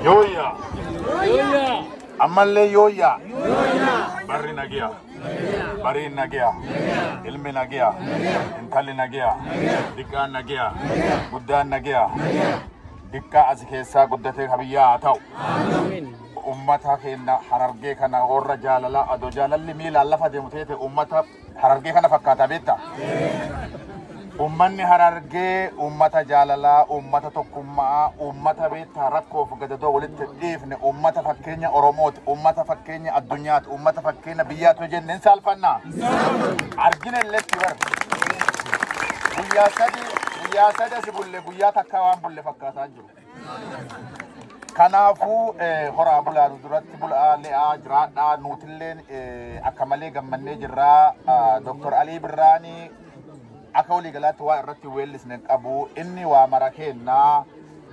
Yooyyaa. Ammallee yooyyaa. Barri nagiya. Bariin nagiya. Ilmi nagiya. Intalli nagiya. Diqqaan nagiya. Guddaan nagiya. Diqqaa asi keessaa guddatee ka biyyaa haa ta'u. Ummata keenya Harargee kana warra jaalalaa adoo jaalalli miilaan lafa deemu teete ummata Harargee kana fakkaata beektaa? Ummanni Harargee ummata jaalalaa, ummata tokkummaa, ummata beektaa rakkoof gadadoo walitti hin dhiifne, ummata fakkeenya Oromooti, ummata fakkeenya addunyaati, ummata fakkeenya biyyaati yoo jenne hin saalfannaa? Argina illetti bar. Guyyaa sadi asi bulle, guyyaa takkaa waan bulle fakkaataa jiru. Kanaafuu horaa bulaa, nu duratti bulaa le'aa jiraadhaa. Nuutilleen akka malee gammannee jirraa. Dr. Alii Birraanii akka waliigalaatti waa irratti weellisne hin qabu. Inni waa mara kennaa.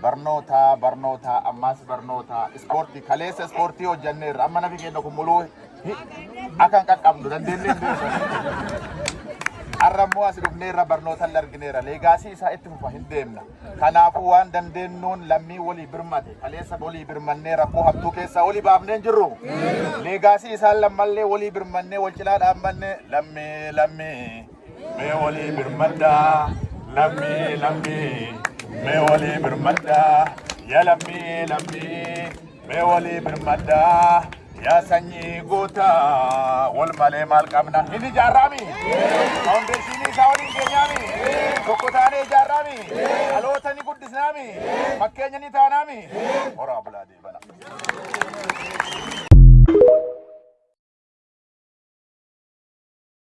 Barnoota, barnoota, ammaas barnoota, ispoortii. Kaleessa ispoortii hojjanneerra. Amma nafi keenya kun muluu akka hin qaqqabnu dandeenyee hin beeknu. Har'a immoo as dhufneerra, barnoota illee argineerra. Legacy isaa itti fufa hin deemna. Kanaafuu waan dandeenyuun lammii walii birmate. Kaleessa walii birmannee rakkoo hamtuu keessaa walii baafnee hin jirru. Legacy isaan lammallee walii birmannee wal cinaa dhaabbannee, lammii lammii mee walii birmaddaa, lammii lammii mee walii birmaddaa, yaa lammii lammii mee walii birmaddaa, yaa sanyii gootaa, wal malee maal qabna? Hin ijaarraami, foundation isaa waliin keenyaami, tokko taanee ijaarraami, dhaloota ni guddisnaami, fakkeenya ni taanaami. Horaa bulaa deebana.